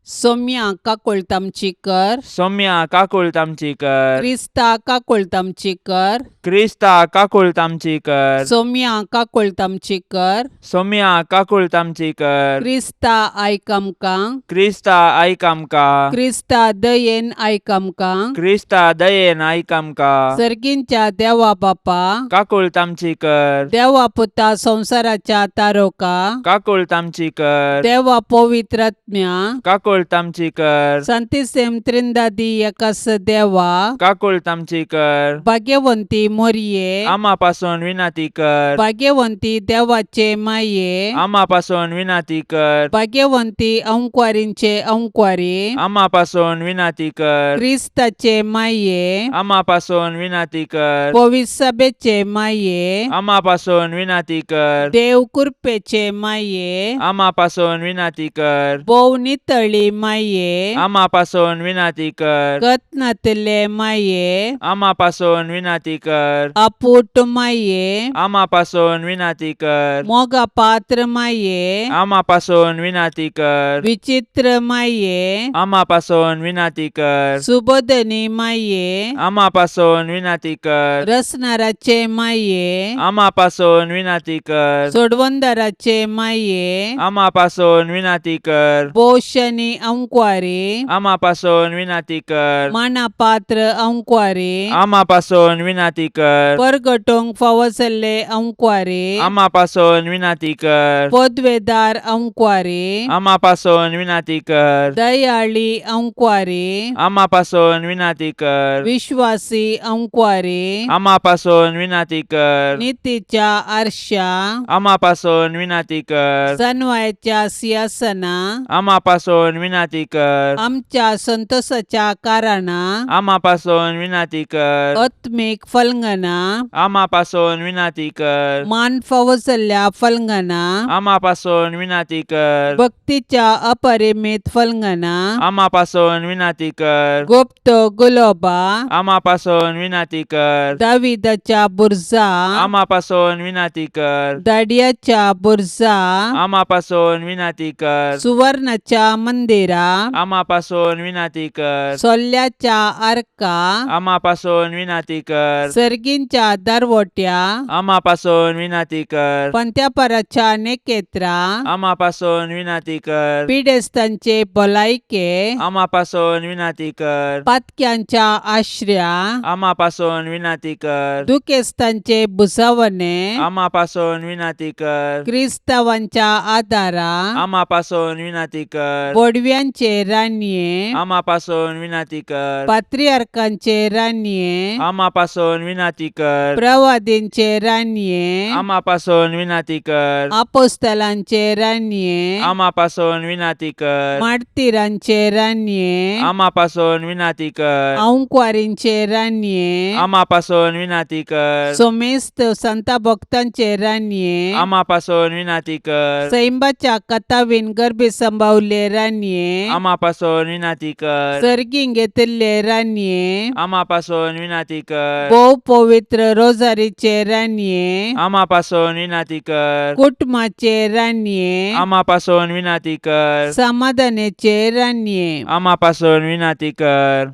सोम्या काकुळट आमची कर. सौम्या काकुळट आमची कर. क्रिस्ता काकुळट आमची कर. क्रिस्ता काकुळट आमची कर. सोम्या काकुळट आमची कर. सौम्या काकुळट आमची कर. क्रिस्ता आयक आमकां. क्रिस्ता आयक आमकां. क्रिस्ता दयेन आयक आमकां. क्रिस्ता दयेन आयक आमकां. सर्गींच्या देवा बापा, काकुळट आमची कर. देवा पुता संवसाराच्या तारोका, काकुळट आमची कर. देवा पवित्रात्म्या, काकुळट आमची कर. संतिसेम त्रिंदादी एकास देवा, काकुळट आमची कर. भाग्यवंती मोरये, आमा पासून विनाती कर. भाग्यवंती देवाचे माये, आमा पासून विनाती कर. भाग्यवंती अंकवारींचे अंकवारी, आमा पासून विनाती कर. क्रिस्ताचे माये, आमा पासून विनाती कर. पविसभेचे माये, आमा पासून विनाती कर. देव कृपेचे माये, आमा पासून विनाती कर. भोव नितळी माये, आमा पासून विनाती कर. कत्नातले माये, आमा पासून विनाती कर. अपूट माये, आमा पासून विनाती कर. मोगा पात्र माये, आमा पासून विनाती कर. विचित्र माये, आमा पासून विनाती कर. सुबोधनी माये, आमा पासून विनाती कर. रसनाराचे माये, आमा पासून विनाती कर. सोडवंदाराचे माये, आमा पासून विनाती कर. पोषणी अंकवारी, आमा पासून विनाती कर. मानापात्र अंकवारी, आमा पासून विनाती कर. परगटोंक फावसल्ले अंकवारी, आमा पासून विनाती कर. पदवेदार अंकवारी, आमा पासून विनाती कर. दयाळी अंकवारी, आमा पासून विनाती कर. विश्वासी अंकवारी, आमा पासून विनाती कर. नितीच्या आरशा, आमा पासून विनाती कर. सनवायच्या सिंहासना, आमा पासून विनाती कर. आमच्या संतोषाच्या कारणा, आमा पासून विनाती कर. आत्मीक फलंगना, आमा पासून विनाती कर. मान फावसल्ल्या फलंगना, आमा पासून विनाती कर. भक्तीच्या अपरिमित फलंगना, आमा पासून विनाती कर. गुप्त गुलोबा, आमा पासून विनाती कर. दाविदाच्या बुर्जा, आमा पासून विनाती कर. दाडियाच्या बुर्जा, आमा पासून विनाती कर. सुवर्णाच्या मंदिरा, आमा पासून विनाती कर. सोल्ल्याच्या आर्का, आमा पासून विनाती कर. सर्गींच्या दरवट्या, आमा पासून विनाती कर. पंत्यापराच्या नेकेत्रा, आमा पासून विनाती कर. पिडेस्तांचे भलायके, आमा पासून विनाती कर. पातक्यांच्या आश्र्या, आमा पासून विनाती कर. दुखेस्तांचे भुसावणे, आमा पासून विनाती कर. क्रिस्तावांच्या आदारा, आमा पासून विनाती कर. बोडव्यांचे रानये, आमा पासून विनाती कर. पात्रियार्कांचे रानये, आमा पासून विनाती कर. प्रवादींचे रानये, आमा पासून विनाती कर. आपोस्तलांचे रानये, आमा पासून विनाती कर. मार्तिरांचे रानये, आमा पासून विनाती कर. अंकवारींचे रानये, आमा पासून विनाती कर. सोमेस्त संता भक्तांचे रानये, आमा पासून विनाती कर. सैंबाच्या कथावीन गर्भी संभावले रानये, आमा पासून विनाती कर. सर्गीं घेतिल्ले रानये, आमा पासून विनाती कर. भोव पवित्र रोजारीचे रानये, आमा पासून विनाती कर. कुटुंबाचे रानये, आमा पासून विनाती कर. समाधानाचे रानये, आमा पासून विनाती कर.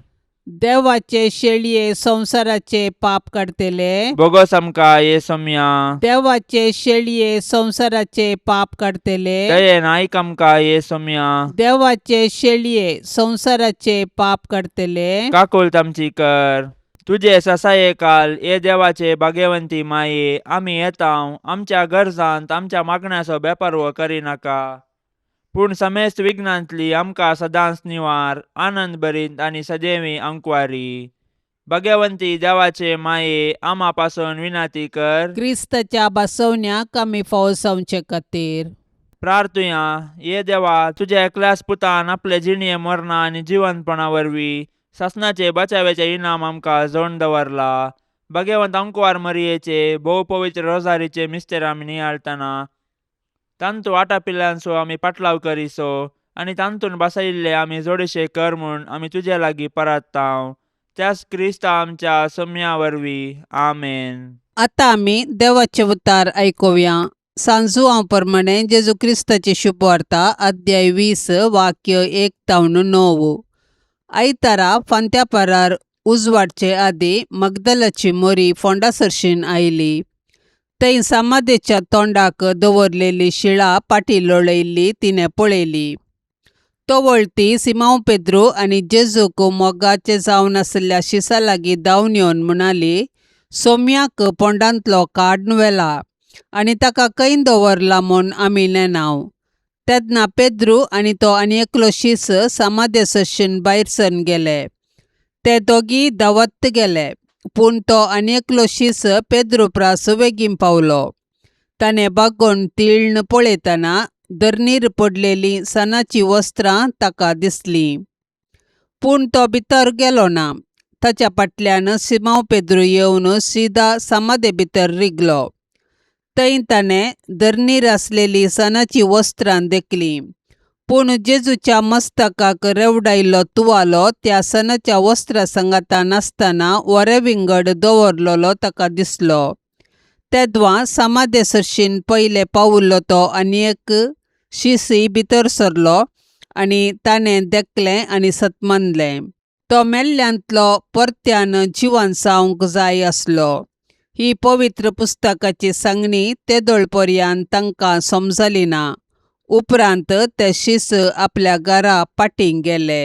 देवाचे शेळये संवसाराचे पाप काडतले, बोगोस आमकां ये सोम्या. देवाचे शेळये संवसाराचे पाप काडतले, दयेन आयक आमकां ये सोम्या. देवाचे शेळये संवसाराचे पाप काडतले, काकुळट आमची कर. तुजे ससाये काल ये देवाचे भाग्यवंती माये, आमी येता आमच्या गरजांत आमच्या मागण्याचो बेपारवो करिनाका, पूण समेस्त विघ्नांतली आमकां सदांच निवार, आनंद भरीत आनी सदैवी अंकवारी. भाग्यवंती देवाचे माये, आमा पासून विनाती कर. क्रिस्ताच्या बसवण्याक आमी फावसावचे खातीर प्रार्थुया. ये देवा, तुज्या एकल्याच पुतान आपले जिणये मरणा आनी जिवंतपणा वरवीं सासणाचे बचाव्याचे इनाम आमकां जोड दवरला. भगवंत अंकवार मरियेचे भोव पवित्र रोजारीचे मिस्तेर आमी नियाळतना तांतू वाटापिल्ल्यांचो आमी पाटलाव करिसो आनी तांतून बसयिल्ले आमी जोडशे कर म्हूण आमी तुजे लागीं परत्तांव त्याच क्रिस्ता आमच्या सोम्या वरवीं. आमेन. आतां आमी देवाचे उतार आयकुया. सांजुआंव प्रमाणे जेजू क्रिस्ताची शुभवार्ता, अध्याय 20, वाक्य 1 तावन 9. आयतारा फांत्यापारार उजवाडचे आदीं मगदलाची मोरी फोंडा सरशीन आयली. थंय समाधेच्या तोंडाक दवरलेली शिळा पाटी लोळयल्ली तिणें पळयली. तवळ ती सिमांव पेद्रू आनी जेजूक मोगाचे जावन आशिल्ल्या शिसा लागीं धांवन येवन म्हणाली, सोम्याक पोंडांतलो काड्न व्हेला आनी ताका खंय दवरला म्हूण आमी नेणाव. तेन्ना पेद्रू आनी तो आनी एकलो शीस समाधे सरशीन भायर सरून गेले. ते दोगी धांवत गेले, पूण तो आनी एकलो शीस पेद्रू प्रास बेगीन पावलो. ताणें बागोवन तिळ्ण पळयतना धरणीर पडलेलीं सणाचीं वस्त्रां ताका दिसलीं, पूण तो भितर गेलो ना. ताच्या फाटल्यान सिमांव पेद्रू येवन सिदा समाधे भितर रिगलो. थंय ताणें धरणीर आसलेलीं सणाचीं वस्त्रां देखलीं, पूण जेजूच्या मस्तकाक रेवडायिल्लो तुवालो त्या सणाच्या वस्त्रां सांगाता नासतना वरे विंगड दवरलेलो ताका दिसलो. तेदवां समाधे सरशीन पयलें पाविल्लो तो आनी एक शिसी भितर सरलो आनी ताणें देखलें आनी सतमानलें. तो मेल्ल्यांतलो परत्यान जिवन जावंक जाय आसलो. ही पवित्र पुस्तकाची सांगणी तेदोळ पर्यान तांकां समजली ना. उपरांत ते शीस आपल्या घरा फाटीं गेले.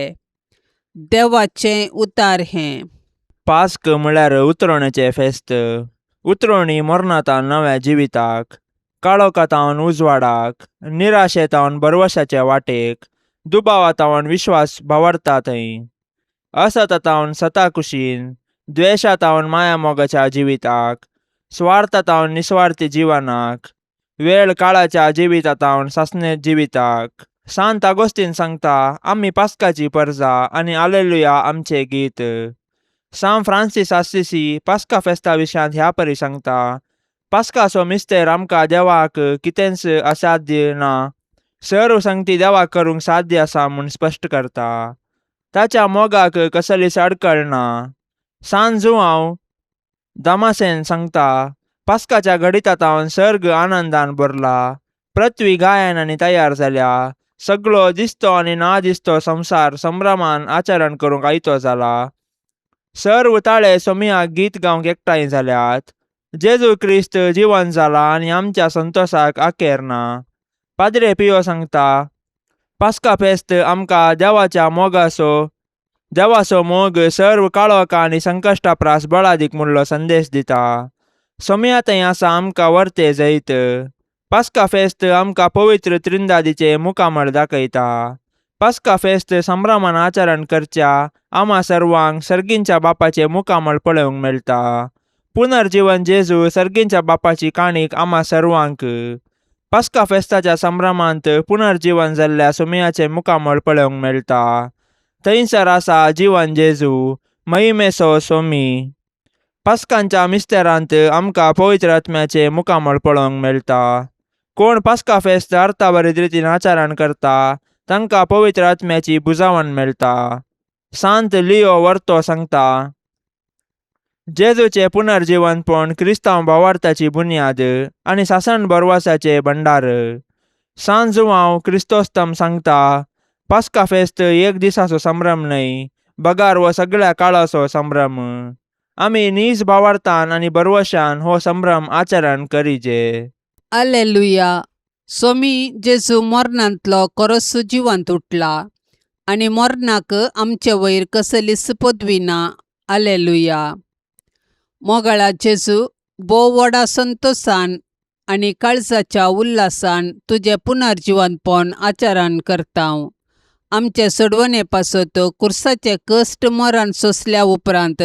देवाचें उतार हें. पास्क म्हळ्यार उतरोणेचें फेस्त. उतरोणी मरणातावन नव्या जिविताक, काळोखातावन उजवाडाक, निराशेतावन भरवशाचे वाटेक, दुबावातावन विश्वास भावार्ता थंय, असतातावन सता कुशीन, द्वेशातावन माया मोगाच्या जिविताक, स्वार्थातावन निस्वार्थी जिवनाक, वेळ काळाच्या जिवितातावन सासणे जिविताक. सांत आगोस्तीन सांगता, आमी पास्काची परजा आनी आलेलुया आमचें गीत. सांत फ्रांसीस आसिसी पास्का फेस्ता विशयांत ह्या परी सांगता, पास्काचो मिस्तेर आमकां देवाक कितेंच असाध्य ना, सर्व संगती देवाक करूंक साध्य आसा म्हूण स्पश्ट करता. ताच्या मोगाक कसलीच अडकळ ना. सांत जुआंव दामासेन सांगता, पास्काच्या घडितातावन सर्ग आनंदान भरला, पृथ्वी गायनांनी तयार जाल्या, सगळो दिसतो आनी ना दिसतो संवसार संभ्रमान आचरण करूंक आयतो जाला. सर्व ताळे सोमियाक गीत गावंक एकठांय जाल्यात. जेजू क्रिस्त जिवन जाला आनी आमच्या संतोसाक अखेर ना. पाद्रे पियो सांगता, पास्का फेस्त आमकां देवाच्या मोगाचो देवाचो मोग सर्व काळोखा आनी संकश्टा प्रास बळादीक म्हणलो संदेश दिता. सोमिया थंय आसा आमकां वर्ते जैत. पास्का फेस्त आमकां पवित्र त्रिंदादीचें मुखामळ दाखयता. पास्का फेस्त संभ्रमान आचरण करच्या आमा सर्वांक सर्गींच्या बापाचें मुखामळ पळोवंक मेळटा. पुनर्जीवन जेजू सर्गींच्या बापाची काणीक आमा सर्वांक. पास्का फेस्ताच्या संभ्रमांत पुनर्जीवन जाल्ल्या सोमियाचें मुखामळ पळोवंक मेळटा. थंयसर आसा जिवन जेजू महिमेचो सोमी. पास्कांच्या मिस्तेरांत आमकां पवित्र आत्म्याचें मुखामळ पळोवंक मेळटा. कोण पास्का फेस्त अर्थाभरीत रितीन आचरण करता तांकां पवित्र आत्म्याची बुजावण मेळटा. सांत लियो वर्तो सांगता, जेजूचें पुनर्जीवनपण क्रिस्तांव भावार्थाची बुन्याद आनी सासण भरवसाचें भंडार. सांत जुआंव क्रिस्तोस्तम सांगता, पास्का फेस्त एक दिसाचो संभ्रम न्हय, बगार हो सगळ्या काळाचो संभ्रम. आमी नीज भावार्थान आनी भरवशान हो संभ्रम आचरण करीजे. आलेलुया. सोमी जेजू मरणांतलो खरोच जिवंत उठला आनी मरणाक आमचे वयर कसलीच पदवी ना. आलेलुया. मोगाळा जेजू, भोव व्हडा संतोसान आनी काळजाच्या उल्हासान तुजें पुनर्जिवनपण आचरण करता. आमचे सोडवणे पासत कुर्साचे कश्ट मरण सोंसल्या उपरांत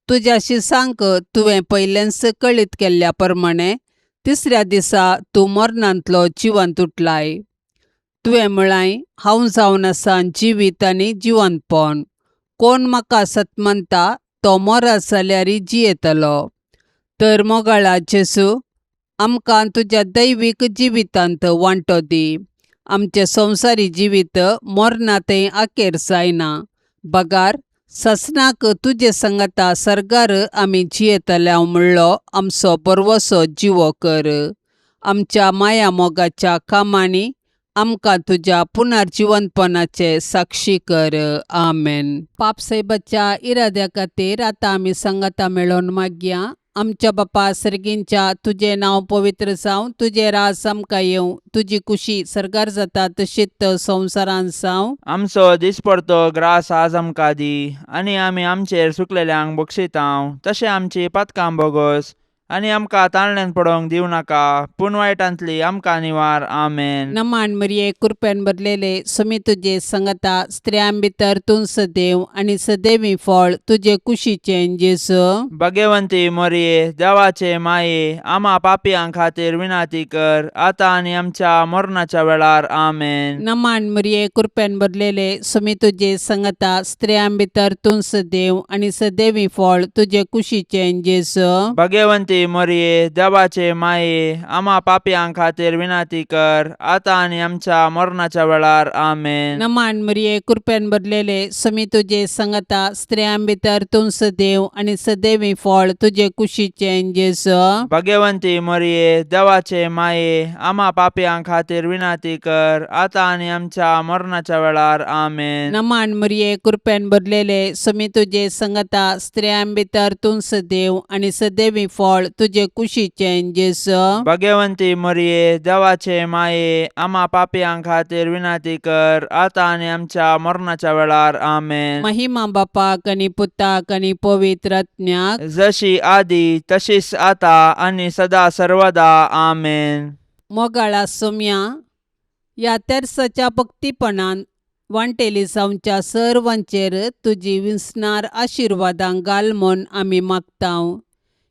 तुज्या शिसांक तुवें पयलेंच कळीत केल्ल्या प्रमाणे तिसऱ्या दिसा तूं मरणांतलो जिवंत उठलाय. तुवें म्हळाय, हांव जावन आसा जिवीत आनी जिवंतपण. कोण म्हाका सतमनता तो मरत जाल्यारय जियेतलो. तर मोगाळा जेजू, आमकां तुज्या दैवीक जिवितांत वांटो दी. आमचें संवसारी जिवीत मरना थंय अखेर जायना, बगार ससनाक तुजे संगता सर्गार आमी जियेतले म्हणलो आमचो बरवसो जिवो कर. आमच्या माया मोगाच्या कामांनी आमकां तुज्या पुनर्जिवंतपणाचे साक्षी कर. आमेन. पापसाहेबाच्या इराद्या खातीर आतां आमी संगता मेळोवन मागया. आमच्या बापा सर्गींच्या, तुजें नांव पवित्र जावं, तुजें राज आमकां येवं, तुजी कुशी सर्गार जाता तशीच संवसारांत जावं. आमचो दिसपडतो ग्रास आज आमकां दी आनी आमी आमचेर सुकलेल्यांक बक्षितांव तशें आमची पातकां बोगोस आनी आमकां ताळण्यान पडोवंक दिवं नाका पूण वायटांतली आमकां निवार. आमेन. नमान मरिये, कृपेन भरलेले, सुमी तुजे संगता, स्त्रियां भितर तूं सदैव आनी सदैवी फळ तुजे कुशीचें जेजू. भगवंती मोरये, देवाचे माये, आमा पापयां खातीर विनंती कर आतां आनी आमच्या मरणाच्या वेळार. आमेन. नमान मरिये, कृपेन भरलेले, सुमी तुजे संगता, स्त्रियां भितर तूं सदैव आनी सदैवी फळ तुजे कुशीचें जेजू. भगवंती मोरये, देवाचे माये, आमा पापयां खातीर विनंती कर आतां आनी आमच्या मरणाच्या वेळार. आमेन. नमान मरिये, कृपेन भरलेले, सुमी तुजे संगता, स्त्रियां भितर तूं सदैव आनी सदैवी फळ तुजे कुशीचें जेजू. भगवंती मोरये, देवाचे माये, आमा पापयां खातीर विनंती कर आतां आनी आमच्या मरणाच्या वेळार. आमेन. नमान मरिये, कृपेन भरलेले, सुमी तुजे संगता, स्त्रियां भितर तूं सदैव आनी सदैवी फळ तुजे कुशीचें जेजू. भगवंती मोरये, देवाचे माये, आमा पापयां खातीर विनंती कर आतां आनी आमच्या मरणाच्या वेळार. आमेन. महिमा बापाक आनी पुताक आनी पवित्र आत्म्याक, जशी आदी तशीच आता आनी सदा सर्वदा. आमेन. मोगाळा सोम्या, ह्या तेर्साच्या भक्तीपणान वांटेली जावच्या सर्वांचेर तुजी विसणार आशिर्वादां घाल म्हूण आमी मागतांव.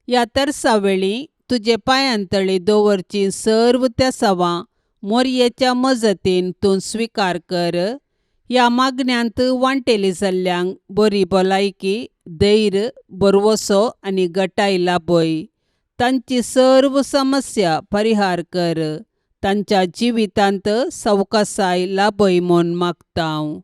ह्या तेर्सा वेळी तुजे पांयांतळी दवरची सर्व तेसावां मोरयेच्या मजतीन तूं स्विकार कर. ह्या मागण्यांत वांटेली जाल्ल्यांक बरी भलायकी, धैर्य, भरवसो आनी गटाय लाभय. तांची सर्व समस्या परिहार कर. तांच्या जिवितांत सवकासाय लाभय म्हूण मागतांव.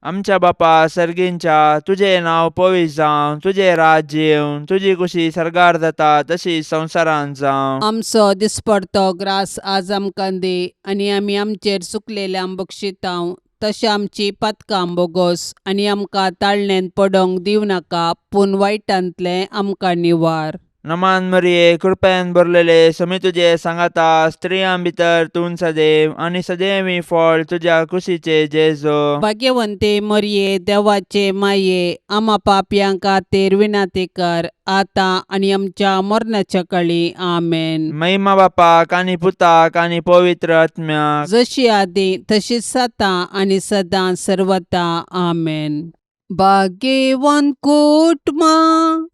आमच्या बापा सर्गींच्या, तुजें नांव पवित्र जावं, तुजें राज्य येवं, तुजी कुशी सर्गार जाता तशी संवसारांत जावं. आमचो दिसपडतो ग्रास आज आमकां दी आनी आमी आमचेर चुकलेल्यांक बक्षितांव तशें आमची पातकां बोगोस आनी आमकां ताळणेंत पडोवंक दिवं नाका, पूण वायटांतलें आमकां निवार. नमान मरिये, कृपेन भरलेले, समी तुजे सांगाता, स्त्रियां भितर तूं सदैव आनी सदैवी फळ तुज्या कुशीचे जेजो. भाग्यवंते मरिये, देवाचे माये, आमा पापयां खातीर विनंती कर आतां आनी आमच्या मरणाच्या कळी. आमेन. महिमा बापाक आनी पुताक आनी पवित्र आत्म्याक, जशी आदी तशीच आतां आनी सदां सर्वता. आमेन. भाग्यवंत कुटुंबां,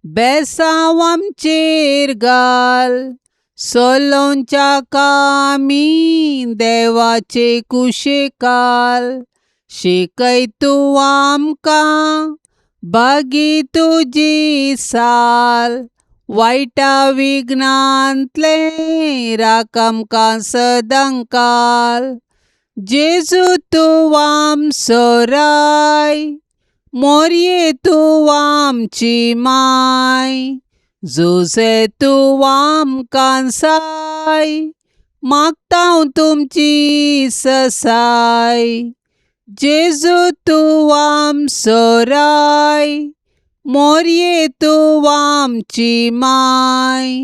बेसांव आमचेर घाल, सोलोंच्या कामी देवाचे कुशेकाल, शिकय तूं आमकां बागी तुजी साल, वायटा विघ्नांतलें राख आमकां सदांकाल. जेजू तूं आमचो राय, मोरये तूं आमची माय, जुजे तूं आमकां साय, मागता तुमची ससाय. जेजू तूं आमचो राय, मोरये तूं आमची माय,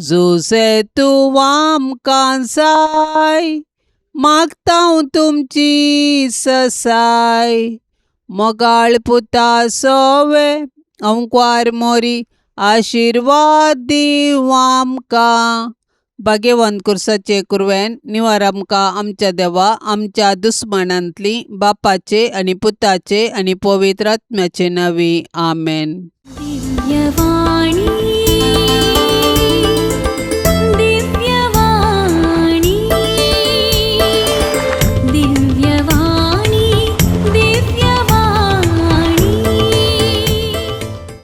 जुजे तूं आमकां साय, मागता तुमची ससाय. मोगाळ पुता सोवे अंकवार मोरी, आशिर्वाद दीव आमकां. भाग्यवंत कुर्साचे कुरवेन निवार आमकां आमच्या देवा आमच्या दुस्मानांतली, बापाचे आनी पुताचे आनी पवित्र आत्म्याचे नांवी. आमेन. दिव्यवाणी.